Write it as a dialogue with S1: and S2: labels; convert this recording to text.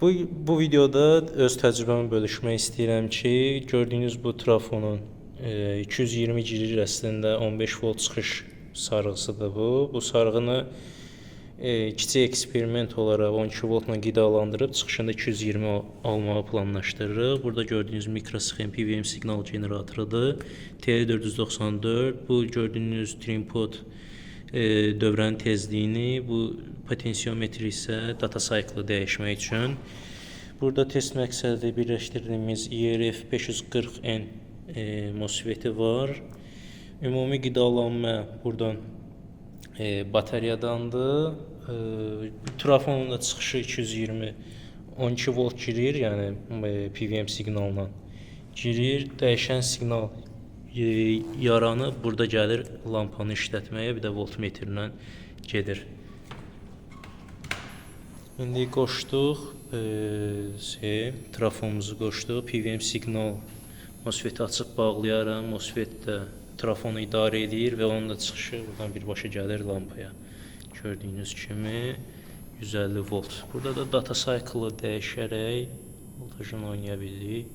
S1: Bu videoda öz təcrübəmi bölüşmək istəyirəm ki, gördüyünüz bu trafonun 220 girir əslində, 15 volt çıxış sarğısıdır bu. Bu sarğını kiçik eksperiment olaraq 12 voltla qidalandırıb çıxışında 220 almağı planlaşdırırıq. Burada gördüyünüz mikrosxem PWM siqnal generatorudur. TL494, bu gördüyünüz trimpot dövrənin tezliyini, bu potensiometr isə data cycle-ı dəyişmək üçün. Burada test məqsədi birləşdirdiyimiz IRF 540N MOSFET-i var. Ümumi qidalanma buradan batareyadandır. Trafonun da çıxışı 220 12 volt girir, yəni PWM siqnalına girir. Dəyişən siqnal yaranıb burada gəlir lampanı işlətməyə, bir də voltmetrlə gedir. İndi qoşduq, trafomuzu qoşduq. PWM siqnal MOSFET-i açıb bağlayaram. MOSFET də trafonu idarə edir və onun da çıxışı buradan birbaşa gəlir lampaya. Gördüyünüz kimi 150 volt. Burada da data cycle-ı dəyişərək voltajını oynaya bilirik.